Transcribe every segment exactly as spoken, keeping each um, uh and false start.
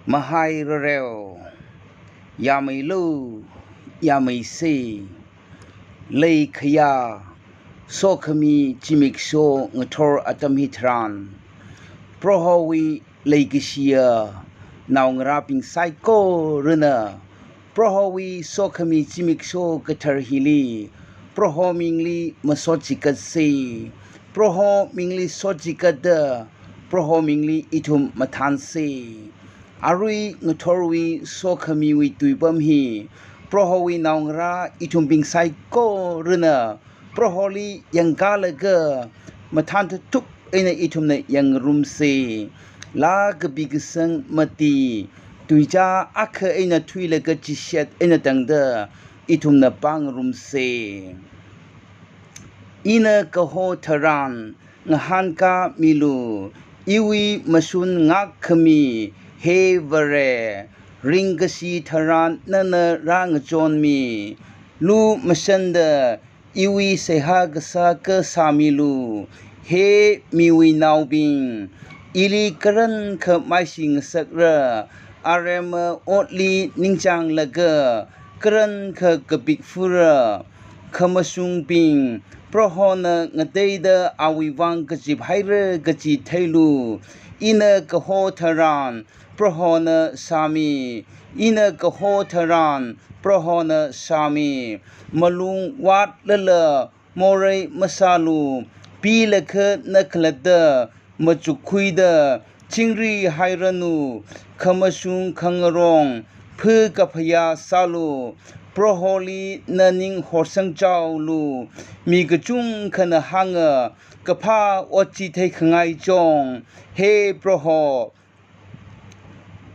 Mahai rareo, yāmeilu, yāmeise, leikhayā, sokhami zimiksho ngathor atam hitharan, Prohowui leikashiya naongarābing saikorana, Prohowui sokhami zimiksho kathar hili, Proho mingli masot chikatse, Proho mingli sot chikatda, Proho mingli ithum mathānse. Arui ngathorwui sokhamiwui tuipam hi, Prohowui naongarā ithumbing saikorana, Proholi yangkalaga, mathān thukthup eina ithumna yangngarumse. Laa kapi kasang mati, tuichā akha eina thuilaga chishat eina tangda, ithumna pāngarumse. Ina kaho tharan, ngahānkāmilu, iwui mashun ngākkhami, he Vare, ringkashi tharan nana rāngachonmi, lumashanda, iwui seihā kasā kasāmilu, he miwui naobing, ili karankha maishi ngasakra, aremma otli ningchānglaga, karankha kapik fura, khamashungbing, Prohona ngateida awui vang kazip haira kaji theilu, ina kaho tharan, Prohona sāmi, ina kaho tharan, Prohona sāmi, malung vātlala, morei masālu, pilakha na khalatta, machukkhuida, chingri hairanu, khamashung khangarong, phu kaphayā sālu, Proholi naning horsangchaolu, mi kachungkhana hānga, kaphā ot chi theikhangai chong, he Proho,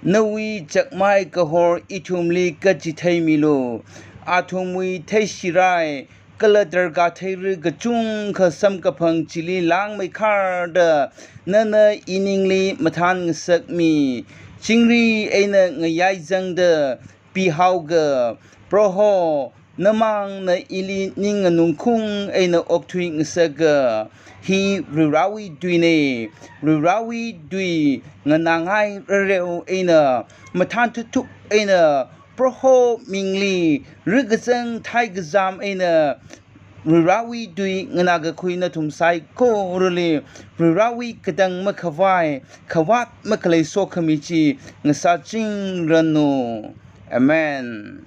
nawui chakmai kahor ithumli kachitheimilu, athumwui theishirai, kala darkar theira kachungkha samkaphang chili langmeikharda, nana iningli mathān ngasakmi, chingri eina ngayaizangda pihaoga, Proho, namangna ili ning nganungkhung eina okthui ngasaka, hi Varivarāwui tuina, Varivarāwui tui nganāngai rareo eina, mathān thukthup eina, Proho mingli, rikazang thaikazam eina, Varivarāwui tui nganākakhui nathum saikorali, Varivarāwui katang makhavai, khavāt makhalei sokhami chi ngasāchingranu. Amen.